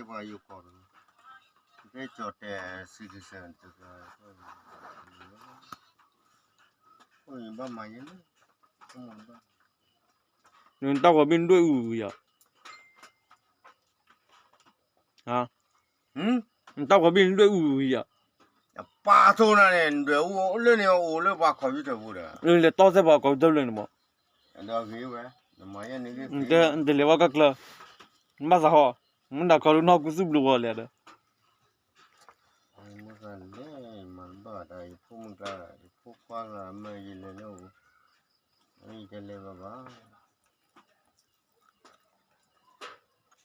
ပှၤယိၤကီၢ်တဂၤ, ကဲကၠီၣ်တဲာ် citizen တဂၤ, အိၣ်ဘၣ်မၤယဲလၢ နတၢ်ဂီၤဘ့ၣ်နဒွဲၣ်အူဝံၤယၤ, နတၢ်ဂီၤဘ့ၣ်နဒွဲၣ်အူဝံၤယၤ, ပာ်သိနၤန့ၣ် နဒွဲၣ်အူလၢန့ၣ်အိၣ်လၢပှၤ computer ပူၤဒီး, လဲၤတီစဲပှၤ computer လၢန့ၣ်မး, နတလဲၤဘၣ်ကကျၢၤ, နဘၣ်သးဟီ, မ့ၢ်နၤခီလၢနဟီၣ်ကူသုးဘျုးဂီၤလဲၣ်ဒီး မ့ၢ်လဲၤမၤဘၣ်ဒီး ယဖိမုၣ်ကျါ ယဖိခွါကျါ မ့ၢ်ယလဲၤလၢအိၣ်, ယတလဲၤဘၣ်ဘၣ်,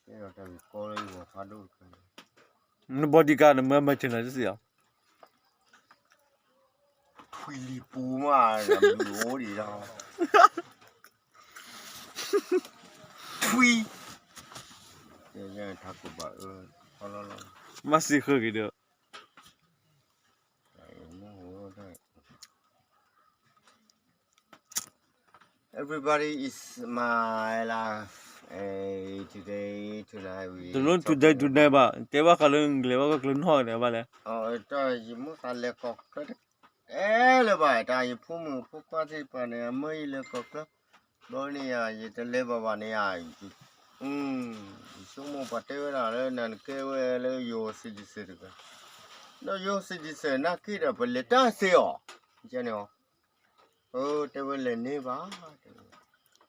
ကဲဒီးတၢ်ဂ့ၢ်ကီလၢယဂီၢ်ဖးဒိၣ်တခါ, န bodyguard နမၢမၢဆ့ၣ်နီၤတစံးဧါ, ထွံၣ်လံၤပူၤမး နဘျုးအိၣ်ဒံးလီၤ, ထွံၣ်, ထးကူၣ်ဘၣ်အၢ, မၤစံးဃုာ်က့ၤဒီး Everybody is my love, eh, today, tonight, we တလိၣ် today, tonight ဘၣ်, တဲဘၣ်ဃးလၢနလဲၤဘၣ်ကီၢ်ချၢနီၢ်ဂၤဒဲးဘၣ်လဲၣ်, တၢ်ယမိၢ်သးလဲၤကီၢ်ချၢ တဲလၢၤဘၣ်, တၢ်ယဖိမုၣ်ဖိခွါသ့ၣ်တဖၣ်န့ၣ် အမၢယလဲၤကီၢ်ချၢ, ဘျီန့ၣ်ယၤ ယတလဲၤဘၣ်ဘၣ်န့ၣ်ယၤ, ယဆိကမိၣ်ပှၤတဲဝဲဒၣ်လၢနၤနကဲဝဲလၢယိၤ citizen တဂၤ, ဒီးယိၤ citizen နာ်က့ဒီး ပလဲၤတၢ်စ့ၢ်အီၤ, ကဲန့ၣ်အီၤ, အၢ တဲဝဲလဲၤန့ၢ်ဘၣ်,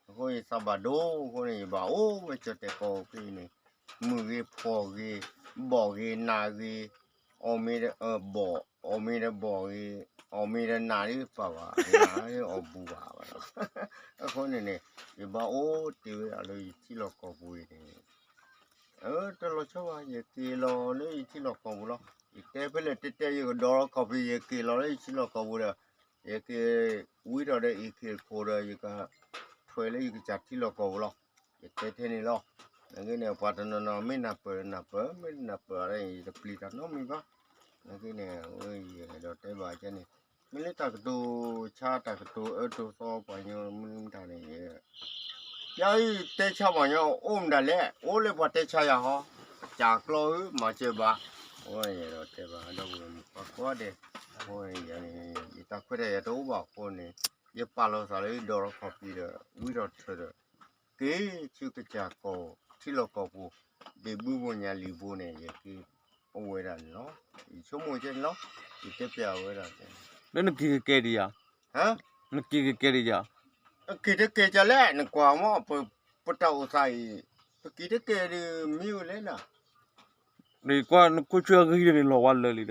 အဃိယသးဘၣ်ဒိအဃိန့ၣ် ယဘၣ်အိၣ်ဝဲကၠီၣ်တဲာ်ကီၢ်ပူၤန့ၣ်, မုၢ်ဂ့ၤဖှီၣ်ဂ့ၤ, ဘီၣ်ဂ့ၤနးဂ့ၤ, အီၣ်မ့ၤဒီးဘီၣ်, အီၣ်မ့ၤဒီးဘီၣ်ဂ့ၤ, အီၣ်မ့ၤဒီးနးဒ်ပာ်ဘၣ်, အီၣ်ဘူၣ်ဘၣ်ဘၣ်ဒီး, အဃိန့ၣ်န့ၣ် ယဘၣ်အိၣ်တ့ၢ်ဝဲဒၣ်လၢယထံလီၢ်ကီၢ်ပူၤအံၤန့ၣ်, တလီၤဆီဘၣ် ယက့ၤလီၤလၢယထံလီၢ်ကီၢ်ပူၤလီၤ, ယတဲဖဲလဲၣ်တဲတဲ ယကဒီးလီၤခီၣ်ဖံး ယက့ၤလီၤလၢယထံလီၢ်ကီၢ်ပူၤဒီး, ယက့ၤဝံထီၣ်ဒီး အ့ၣ်ခ့ၣ်ခိၣ်ဒီး ယကထွဲလၢယကစၢ်ထံလီၢ်ကီၢ်ပူၤလီၤ, ယတဲထဲန့ၣ်လီၤ, နာ်က့န့ၣ် ပှၤတနီၤနီၤ မ့ၢ်နၢ်ပၢၢ်နၢ်ပၢၢ် မ့ၢ်တနၢ်ပၢၢ်ဒီး ယတပျံၤတၢ်နီတမံၤဘၣ်, နာ်က့န့ၣ် ယအဲၣ်ဒိးတဲဘၣ်ကဲန့ၣ်, မ့ၢ်လၢတၢ်ကတိၤဆါတၢ်ကတိၤအၢတိၤသီပှၤညီမနုၤမတၤန့ၣ် ယၤအံၤတဲဆါပှၤညီအိၣ်မတၤလဲၣ်, အိၣ်လၢပှၤတဲဆါယၤဟီ, ကၢ်ကျီဧၢ မၤစၢၤဘၣ်, အဝဲယအဲၣ်ဒိးတဲဘၣ် ဒီပုၢ်ဝဲၢ်မုၣ်ခွါကိးဂၤဒဲး, အဝဲယၤန့ၣ် ယတၢ်ခွဲးတၢ်ယာ်တအိၣ်ဘၣ်အဃိန့ၣ်, ယပာ်လီၤသးလၢယဒီးလီၤခီၣ်ဖံးဒီး ဝံထီၣ်ထၢၣ်ဒီး က့ၤဆူကစၢ်ကီၢ်ထံလီၢ်ကီၢ်ပူၤ, ဒ့ၣ်ဘုဘိညါလံာ်ဘိန့ၣ် ယက့ၤအိၣ်ဝဲဒၣ်န့ၣ်လီၤ, ယဆိကမိၣ်ကဲန့ၣ်လီၤ, ယတဲပျးဝဲဒၣ်, လၢနက့ၤကကဲဒံးယၤ, နက့ၤကကဲဒံးယၤ, နက့ၤတကဲကလဲၣ် နကွၢ်မ့ၢ် ပတၢ်အိၣ်သးအံၤ, ပက့ၤတကဲဒံးမ့ၢ်ဝဲလဲၣ်နၤ, နကွၢ်နခိၣ်ဆွဲအဂံၢ်န့ၣ်လီၤဝါလၢာ်လံဒီး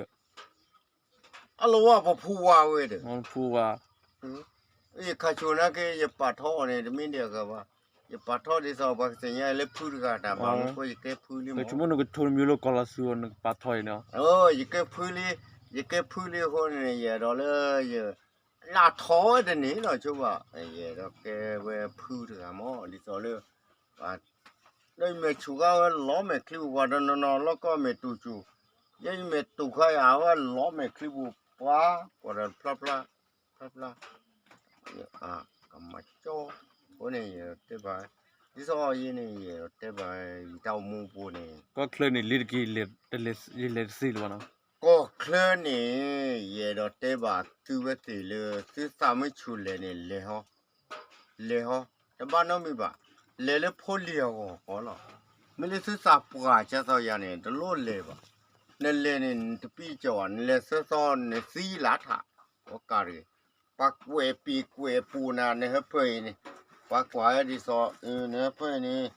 အလီၤဝါပဖူဝါဝဲဒီး, ဖူဝါ, ယခါဆိနာ်က့ ယပာ်ထီၣ်အီၤန့ၣ် တမ့ၢ်ဒံးအဂၤဘၣ်, ယပာ်ထီၣ်ဒ်သိးပှၤကသ့ၣ်ညါလၢဖုတဂၤတၢ်ဘၣ်မူခိၣ် ယကဲဖုလံမး, ဆိကမိၣ်နကထိနမံၤလၢကီၢ်လီၤဆူအီၤ နကပာ်ထီၣ်အံၤန့ၣ်, ယကဲဖုလံ, ယကဲဖုလံအဃိန့ၣ် ယအဲၣ်ဒိးလၢယ နၢ်ထီၣ်ဝဲတန့ၢ်လီၤဆိဘၣ်, ယအဲၣ်ဒိးကဲဝဲဖုတဂၤမး ဒ်သိးလၢ ဒီးယမဲာ်ဆူၣ်ဃာ်ဝဲလီၤမဲာ်ချံပူၤ ပှၤတနီၤနီၤလီၢ်ကီၢ်မဲာ်တူၢ်စူၣ်, ယဲယမဲာ်တူၢ်ဃာ်ယၤဝဲလီၤမဲာ်ချံပူၤ ပှၤ ပှၤဒီးဖျါဖျါ ဖျါဖျါ အကမၤကၠီအဃိန့ၣ် ယအဲၣ်ဒိးတဲဘၣ်, ဒ်သိးယဲန့ၣ် ယအဲၣ်ဒိးတဲဘၣ် ယတၢ်အိၣ်မူအပူၤန့ၣ် ကီၢ်ချၢန့ၣ် လ့ၤတက့ၤ ယလဲၤတသ့လၢၤဘၣ်နီၤ, ကီၢ်ချၢန့ၣ် ယအဲၣ်ဒိးတဲဘၣ်သုဝဲသ့ၣ်လၢ သုသးမ့ၢ်ဆူၣ်လဲၣ်န့ၣ် လဲၤဟီ လဲၤဟီ တဘၣ်နီတမံၤဘၣ်, လဲၤလၢဖိလံၤအဂီၢ်ဃီလီၤ. မ့ၢ်လၢသုသးပှၢ်ကဲသိးယၤန့ၣ် တလိၣ်လဲၤဘၣ်. နလဲၤန့ၣ် နတပံၢ်ကီၢ်ဘၣ်, နလဲၤဆၢသီ နသံလၢထး, အိၣ်ကါတဂ့ၤ. ပှၤကွဲးပံာ်ကွဲးပူၤနၤ နဟၢဖၢအံၤန့ၣ်, ပှၤကွၢ်ဝဲဒ်သိး နဟၢဖၢအံၤန့ၣ်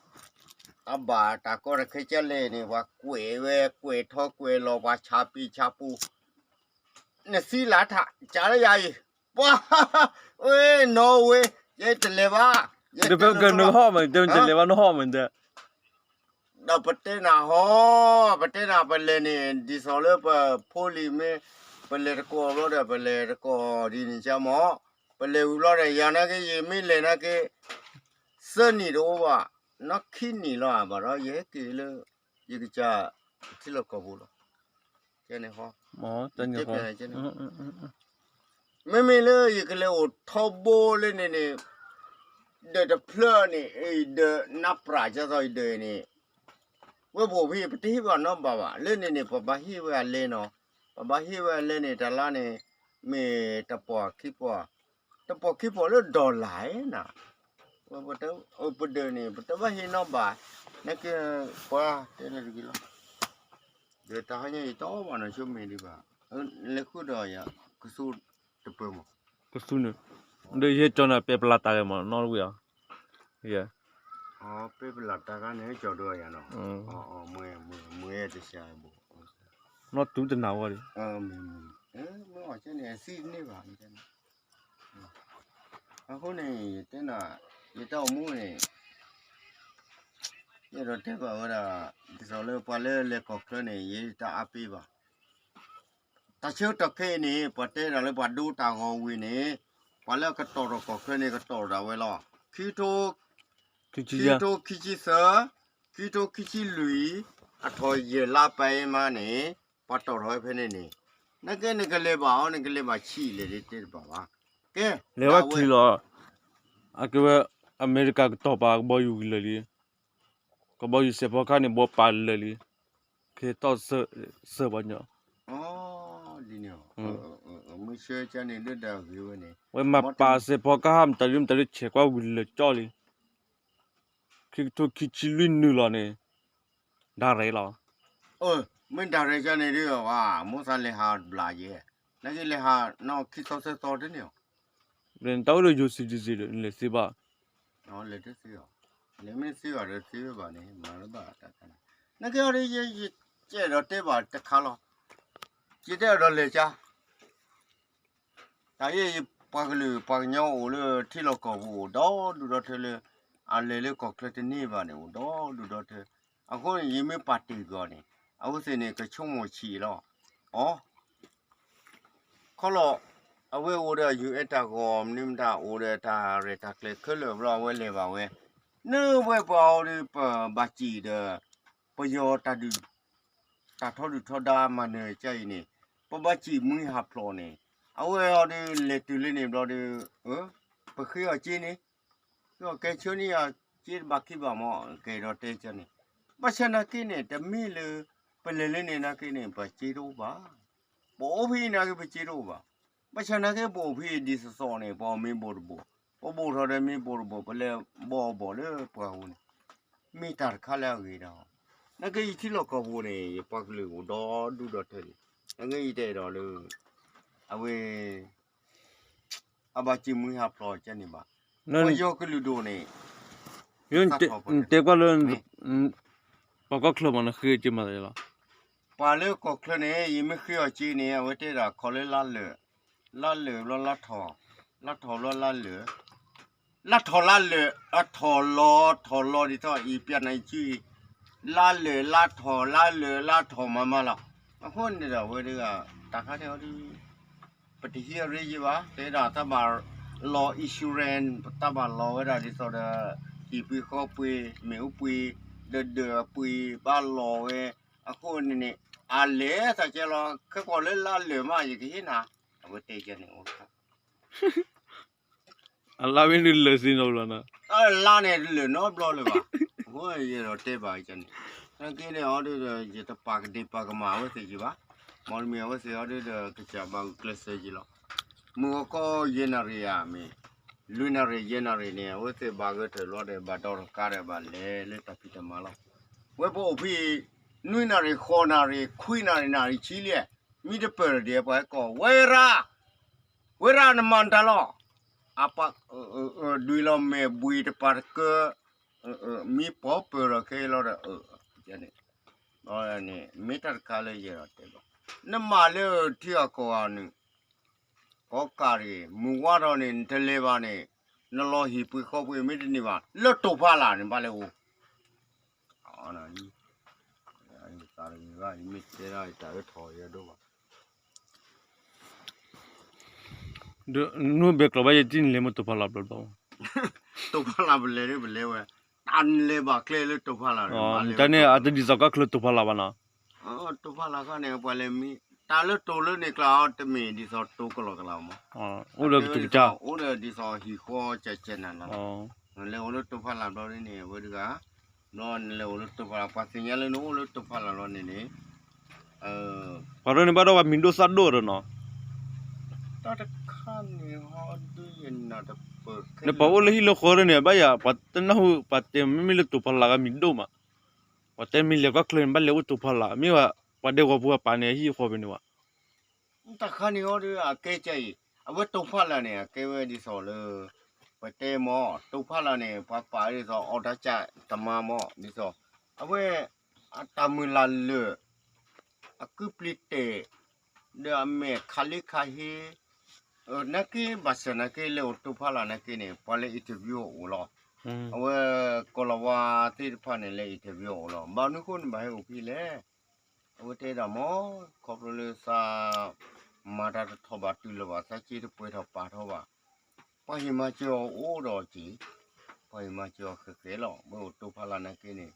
အဘၣ်တၢ်ကီတၢ်ခဲကလဲၣ်န့ၣ် ပှၤကွဲးဝဲ ကွဲးထီကွဲးလီၤ ပှၤဆါပံာ်ဆါပူၤ နသံလၢထး ကးလၢယၤအံၤ, ပှၤ, ဝဲ နီၢ်ဝ့, ယတလဲၤဘၣ်, ယတလဲၤဘၣ် နဟီၣ်မး တဲ တလဲၤဘၣ် နဟီၣ်မး တဲ, ဒီးပတဲနၤဟီ, ပတဲနၤ ပလဲၤန့ၣ် ဒ်သိးလၢပဖိလံၤမ့ၢ် ပလဲၤတကိးဘျီဒီး ပလဲၤတကိးဒ်န့ၣ်ကမီၤ, ပလဲၤဝံၤဘျီဒီး ယၤနာ်က့ ယမ့ၢ်လဲၤနာ်က့ သၢနံၣ်တအိၣ်ဘၣ်, နီၢ်ခံနံၣ်လီၤဧါ ဘၣ်ဒီး ယဟဲက့ၤလၢ ယကစၢ်ထံလီၢ်ကီၢ်ပူၤလီၤ. ကဲန့ၣ်ဟီ, မ့မ့ၢ်လၢယကလဲၤအိၣ်ထီဘိလၢန့ၣ်န့ၣ်, ဒီးတဖျၢၣ်န့ၣ် ဒီးနၢ်ပြၢ်ကဲသိးအံၤဒီးန့ၣ်, ဝဲပအိၣ်ဖဲ ပတဟ့ၣ်ဘၣ်နီတဘးဘၣ်. လၢန့ၣ်န့ၣ် ပဘၣ်ဟ့ၣ်ဝဲအလဲနီၤ. ပဘၣ်ဟ့ၣ်ဝဲအလဲန့ၣ် တလါန့ၣ် မ့ၢ်တပီၢ်ခံပီၢ်, တပီၢ်ခံပီၢ်လၢ dollar နၤ. ပဒၢးန့ၣ် ပတဘၣ်ဟ့ၣ်နီတဘး. နကပှၤတဲလၢတဂ့ၤလီၤ. ဒီးတဟါညါအံၤ တအီၣ်ဘၣ်နီၢ်ဆိမ့ၢ်ဒံးဘၣ်. လဲၤဃုာ်ဒီးယၤ ကသူတပၢၢ်မး, ကသူန့ၣ်, ဒီးယဟဲကၠီနၤ ပဲပလၤတၢ်ဂ့ၤမး နီတဝံၤအီၤ, ယဲ, ပဲပလၤတၢ်ဂ့ၤန့ၣ် ကၠီဒိယၤနီၤ, မွဲတစှၤဘိ, နီၢ်တူတနၤဝဲဒီး, မ့ၢ်အီၤကဲန့ၣ် အသံတန့ၢ်ဘၣ်. အဃိန့ၣ် ယတဲနၤ, ယတၢ်အိၣ်မူန့ၣ် ယအဲၣ်ဒိးတဲဘၣ်ဝဲဒၣ် ဒ်သိးလၢပှၤလၢလဲၤကီၢ်ချၢန့ၣ် ယတၢ်အါပ့ဘၣ်. တၢ်ဆၢကတီၢ်ခဲအံၤန့ၣ် ပှၤတဲဒၣ်လၢပှၤဒိတၢ်ဂီၤဝံၤန့ၣ် ပှၤလၢအကတီၢ်ထီၣ်ကီၢ်ချၢန့ၣ် ကတီၢ်ဒၣ်ဝဲလီၤ. ခံကထိ, ခံကထိခံဆံသၢ, ခံကထိခံဆံလွံၢ်, အထီၣ်ယဲၢ်လါပှဲၤမးန့ၣ် ပှၤတီၢ်ထီၣ်ဝဲဖဲန့ၣ်န့ၣ်, နကဲနကလဲၤဘၣ်အီၤ နကလဲၤဘၣ်ဆံးလဲၣ် တဲတဘၣ်ဘၣ်. ကဲ, လဲၤဝဲချံလီၤ. အကဲဝဲ အမဲရကၤကတီၢ်ပာ်ကဘီယူၤလၢာ်လံ, ကဘီယူၤစဲးဖီကဟၣ်န့ၣ် ဘီပာ်လၢာ်လံ, ကဲထီၣ်စၢၤပှၤညီ, ဒ်န့ၣ်, ဝဲမၤပာ်စဲးဖီကဟၣ် မတၤဒုမတၤဒုဆဲးကွၢ်ဝံၤလၢာ်ကၠီလံ. ခံကထိခံဆံလွံၢ်နုာ်လီၤန့ၣ် ဒါရဲလီၤ. မ့ၢ်ဒါရဲကန့ၣ်ဒ်အီၤ မိၢ်သးလဲၤဟးဘျးယဲ, နကလဲၤဟးနီၢ်ခံသီသၢသီတန့ၢ်အီၤ, တၢ်အိၣ်ဒီးယိၤ citizen ဒီး နလဲၤသ့ဘၣ်, လဲၤတသ့အီၤ, လဲၤမ့ၢ်သ့ဘၣ်ဒီးသ့ဝဲဘၣ်န့ၣ် မၤလၢဘၣ်တၢ်ခါန့ၣ်, နကဲအီၤဒ်ယဲ ယကဲဒီးတဲဘၣ်တခါလီၤ, ယတဲအီၤဒီးလဲၤကါ တၢ်အံၤ ပှၤကလုာ်ပှၤကညီအိၣ်လၢထံလီၢ်ကီၢ်ပူၤအိၣ်ဒီဒူၣ်ဒီထၢလၢ အလဲၤလၢကီၢ်ချၢတန့ၢ်ဘၣ်န့ၣ် အိၣ်ဒီဒူၣ်ဒီထၢ, အဃိန့ၣ် ယမ့ၢ်ပာ်တ့ၢ်ကီးန့ၣ် အဝဲသ့ၣ်န့ၣ် ကဆိကမိၣ်ဆံးလီၤ. အီ, ခီလီၤ, အဝဲအိၣ်ဒီး ယူၢ်အဲၣ် တၢ်ဂီၤမနုၤမတၤ အိၣ်ဒီးတၢ်ရဲၣ်တၢ်ကျဲၤခဲလၢာ်ဘျီ အဝဲလဲၤဘၣ်ဝဲ, နဝဲပှၤအိၣ်ဒီးပဘၣ်စံးဒီး ပယီၤတၢ်ဒုး တၢ်ထီဒုၣ်ထီဒါမၤနၢၤကါအံၤန့ၣ် ပဘၣ်စံးမှံဟးဖျိးန့ၣ်, အဝဲအီၤဒီးလဲၤတုၤလၢန့ၣ်ဘျီဒီး ပဃ့အီၤက့န့ၣ်, ဃ့အီၤကဲဆၢန့ၢ်ယၤက့တဘၣ်ခံဘၣ်မး ကဲဒီးတဲကန့ၣ်, ဘၣ်ဆၣ်နာ်က့န့ၣ် တမ့ၢ်လၢ ပလဲၤလၢန့ၣ်နာ်က့န့ၣ် ပစ့တအိၣ်ဘၣ်, ပအိၣ်ဖဲအံၤနာ်က့ပစ့တအိၣ်ဘၣ်, ဘၣ်ဆၣ်နာ်က့ပအိၣ်ဖဲအံၤဒ်သိးသိးန့ၣ် ပအီၣ်မ့ၤဘိၣ်တဘိၣ်, ပဘိၣ်ထီၣ်ဒီးမ့ၤဘိၣ်တဘိၣ် ပလဲၤဘီၣ်အဘီၣ်လၢပှၢ်ပူၤန့ၣ် မ့ၢ်တၢ်တခါလၢအဂ့ၤဒီး, နာ်က့ယထံလီၢ်ကီၢ်ပူၤန့ၣ် ယပှၤကလုာ်အိၣ်ဒီဒူၣ်ဒီထၢလံ, နာ်က့ယတဲဒီးလၢ အဝဲ အဘၣ်စံးမှံဟးဖျိးကန့ၣ်ဘၣ်, ပယီၤကလုာ်ဒိၣ်န့ၣ် တဲကွၢ်လၢ ပှၤကီၢ်ချၢမး နဃ့က့မးလီၤ, ပှၤလၢကီၢ်ချၢန့ၣ် ယမ့ၢ်ဃ့အီၤက့န့ၣ် အဝဲတဲဒၣ်ခီလၢလါလၢာ်, လါလၢာ်ဘျီလါထီၣ်, လါထီၣ်ဘျီလါလၢာ် လါထီၣ်လါလၢာ် အထီၣ်လီၤထီၣ်လီၤဒ်သိးအံၤ ပျၢ်နံၣ်ကံ, လါလၢာ်လါထီၣ် လါလၢာ်လါထီၣ်မးမးလီၤ. အဃိန့ၣ်ဒီး အဝဲဒၣ်တၢ်ခါန့ၣ်အီၤဒ် ပတဟံးအရ့ယံဘၣ်, တဲဒၣ်တၢ်ဘၣ်လီၤ insurance တၢ်ဘၣ်လီၤဝဲဒၣ်ဒ်သိးဒီး ဟံၣ်ပှ့ၤဃီပှ့ၤ မ့ၣ်အူပှ့ၤ ဒၢးဒၢးအပှ့ၤ ဘၣ်လီၤဝဲ, အဃိန့ၣ်န့ၣ် အလဲၤသးကဲလီၤ ခဲကီးလၢလါလၢာ်မး ယကဟ့ၣ်နၤ, အဝဲတဲကဲန့ၣ်အိၣ် အလါဝဲန့ၣ်လၢာ်စ့ၢ်နီတဘျီနီၤ, လါန့ၣ်လၢာ်နီတဘျီလၢၤဘၣ်, အဃိယအဲၣ်ဒိးတဲဘၣ်ကန့ၣ်, နာ်က့န့ၣ်အီၤဒ်ဒီး ယတပာ်ကဒ့ၣ်ပာ်ကမၣ်အဝဲသ့ၣ်ယံဘၣ်, မ့တမ့ၢ်အဝဲသ့ၣ်အီၤဒ်ဒီး ကစၢ်ဘၣ်ဂုာ်ကျဲးစၢးယံလီၤ, မုၢ်ဂီၤခီယဲၢ်နၣ်ရံၣ်ဧါမ့ၢ် လွံၢ်နၣ်ရံၣ်ယဲၢ်နၣ်ရံၣ်န့ၣ် အဝဲသ့ၣ်ဘၣ်ဂဲၤထၢၣ်လီၤဒီး ဘၣ်ဒီးတကါဒီးဘၣ်လဲၤလၢတၢ်ဖံးတၢ်မၤလီၤ, ဝဲပအိၣ်ဖဲ နွံနၣ်ရံၣ် ဃိးနၣ်ရံၣ် ခွံနၣ်ရံၣ် နၣ်ရံၣ်ဆံလံ, မ့ၢ်တပၢၢ်ဒီးပှၤဟဲကိး ဝဲရၤ ဝဲရၤနမၤနတၢ်လီၤ, အပှၤ ဒွံးလီၤမဲာ်ဘှံးတပၤတကၢ, မ့ၢ်ပှၤပၢၢ်ဒီးခဲလီၤဒီး, န့ၣ် မ့ၢ်တၢ်တခါလၢယအဲၣ်ဒိးတဲဘၣ်, နမၤလၢထံဂၤကီၢ်ဂၤန့ၣ်, ကီးကးတဂ့ၤ, မုၢ်ဝါထီၣ်န့ၣ် နတလဲၤဘၣ်န့ၣ်, နလီၤဟံၣ်ပှ့ၤဃီပှ့ၤမ့ၢ်တန့ၢ်ဘၣ်, လၢတိာ်ဖးလာ်န့ၣ် ဘၣ်လဲၤအိၣ် သးတဂ့ၤဘၣ် ယမ့ၢ်တဲဒၣ်တၢ်အၢထီၣ်ယဲဒိၣ်ဘၣ်, နဘဲကျိးဘၣ်ယဲၢ်တံၢ်န့ၣ်လဲၤမ့ၢ်တိာ်ဖးလာ်ဘျီဘျီ, တိာ်ဖးလာ်ပလဲၤဒ်ပလဲၤဝဲ, တၢ်နလဲၤဘၣ်ကျဲလၢတိာ်ဖးလာ်န့ၣ်, တၢ်န့ၣ်အတဒ်သိးကီၢ်ချၢတိာ်ဖးလာ်ဘၣ်နီၤ, တိာ်ဖးလာ်ခါန့ၣ် ပှၤလဲၤမံ, တၢ်လၢတိာ်လၢန့ၣ်ကျါအီၤတမ့ၢ်ဒ်သိးတိာ်ကလီကလီမး, အိၣ်ဒီးကတုၤကတၢၢ်, အိၣ်ဒီးဒ်သိးဟံၣ်ဃီကဲကဲနၤနၤလီၤ, လဲၤအိၣ်လၢတိာ်ဖးလာ်ဘျီဒ်န့ၣ် အဝဲတဂၤ ဘျီနလဲၤအိၣ်လၢတိၤဖးလၢ် ပှၤသ့ၣ်ညါလၢနအိၣ်လၢတိၤဖးလၢ်လီၤန့ၣ်န့ၣ်, ပှၤဒိၣ်န့ၣ်ဘၣ်ဒီးပှၤမံၤဒိၣ်သၣ်ဒိၣ်ဒီးနီၤ, တၢ်တခါန့ၣ်ဟီဒုယနၢ်တပၢၢ်ခဲလၢာ်, နပှၤအိၣ်လၢဟံၣ်လၢဃီဒၣ်န့ၣ် ဘၣ်ယၤ ပှၤတနၢ်ဟူ ပှၤတဲမ့မ့ၢ်လၢတိၤဖးလၢ်ဂၤမံၤဒိၣ်မး, ပှၤတဲမ့ၢ်လဲၤကီၢ်ချၢန့ၣ် ဘၣ်လဲၤအိၣ်တိၤဖးလၢ် မ့ၢ်ဝဲ ပှၤဒဲကဝီၤဖိအပာ်န့ၣ် အဟံၣ်အဃီဖဲန့ၣ်ဝဲ တၢ်တခါန့ၣ်ဟီဒီး အကဲကဲအံၤ, အဝဲတိၤဖးလၢ်န့ၣ် အကဲဝဲဒ်သိးလၢ ပတဲမ့ၢ် တိၤဖးလၢ်န့ၣ် ပှၤပာ်ဒ်သိး အီၣ်တၢ်ကၢ်တမါမ့ၢ် ဒ်သိး အဝဲ အတၢ်မုၢ်လၢ်လၢာ် အကုပျံၤတဲာ် ဒီးအမဲာ်ခးလ့ခးဟ့ နာ်က့ဘၣ်ဆၣ်နာ်က့လၢအိၣ်တိၤဖးလၢ်နာ်က့န့ၣ် ပှၤလၢ interview အအိၣ်လီၤ. အဝဲ ကိၤလၤဝါသ့ၣ်တဖၣ်န့ၣ် လၢ interview အအိၣ်လီၤ. ဘၣ်မနုၤဃိန့ၣ်ဘၣ်ဟဲအိၣ်ဖဲလဲၣ်. အဝဲတဲဒၣ်မ့ၢ် ခီဖျိလၢသး မၤတၢ်တထီၣ်ဘၣ်တုၤလၢၤဘၣ် သးစ့တပှဲၤထီၣ်ပာ်ထီၣ်ဘၣ် ပှၤဟ့ၣ်မၤစၢၤအီၤအိၣ်ဒီးက့ၤ, ပှၤဟ့ၣ်မၤစၢၤအီၤဃဲးဃဲးလီၤ. မ့ၢ်အိၣ်တိၤဖးလၢ်နာ်က့န့ၣ်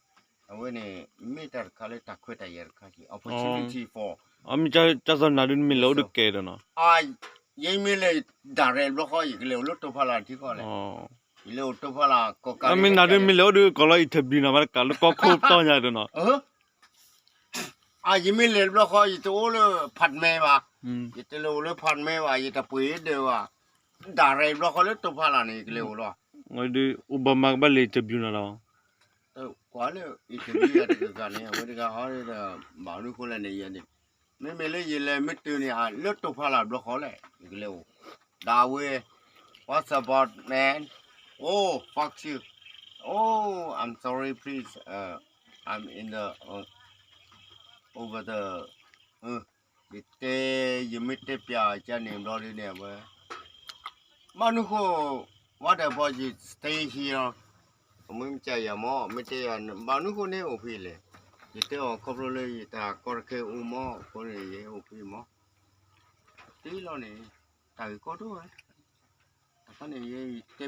အဝဲန့ၣ် မ့ၢ်တၢ်တခါလၢတၢ်ခွဲးတၢ်ယာ်တခါက့ၤ opportunity for အမ့ၢ်ကၢ်သးနၤဒုးနမ့ၢ်လဲၤအိၣ်ဒုးကဲဒီးနီၤ, ယမ့ၢ်လဲၤ direct ဘျီဃီ ယကလဲၤအိၣ်လၢတိၤဖးလၢ်ထံကီၢ်လဲၣ်, ယလဲၤအိၣ်တိၤဖးလၢ်ကီၢ်ကး မ့ၢ်နၤဒုးမ့ၢ်လဲၤအိၣ်ဒုးကီၢ်လီၤ interview နီၤ မ့ၢ်တကးလၢကီၢ်ခိၣ်ပတီၢ်ညါဒီးနီၤ ယမ့ၢ်လဲၤဘျီဃီ ယတအိၣ်လၢ apartment ဘၣ်, ယတလဲၤအိၣ်လၢ apartment ဘၣ်, ယတပှ့ၤဒၢးဘၣ်, direct ဘျီဃီလၢတိၤဖးလၢ်န့ၣ် ယကလဲၤအိၣ်လီၤ. ဒုး Obama ကဘၣ်လဲၤ interview နၤလီၤ. ကွၢ်လၢ interview ယၤတဂၤဂၤန့ၣ် အဝဲတဂၤဟီဒီး ဘၣ်မနုၤဃိလဲၣ်န့ၣ် ယၤန့ၣ် မ့မ့ၢ်လၢယလဲၤမ့ၢ်တုၤန့ၣ် လၢတိၤဖးလၢ်ဘျီဃီလဲၣ် ယကလဲၤအိၣ်, ဒီးအဝဲ What's about, man? Oh, fuck you. Oh, I'm sorry, please. Uh, I'm in the, uh, over the, ယတဲ ယမ့ၢ်တဲပျးကန့ၣ်ဘျီဒ်န့ၣ် အဝဲ ဘၣ်မနုၤဃိ what about you stay here? မ့ၢ်မ့ၢ်ကယၤမ့ၢ် မ့ၢ်တဲယၤ ဘၣ်မနုၤဃိန့ၣ်အိၣ်ဖဲလဲၣ်. ယတဲအီၤခီဖျိလၢယတၢ်ကီတခဲအိၣ်မ့ၢ် အဃိန့ၣ် ယဟဲအိၣ်ဖဲမ့ၢ် တ့လီၤန့ၣ် တၢ်ဂ့ၢ်ကီဒိၣ်ဝဲ တခါန့ၣ် ယတဲ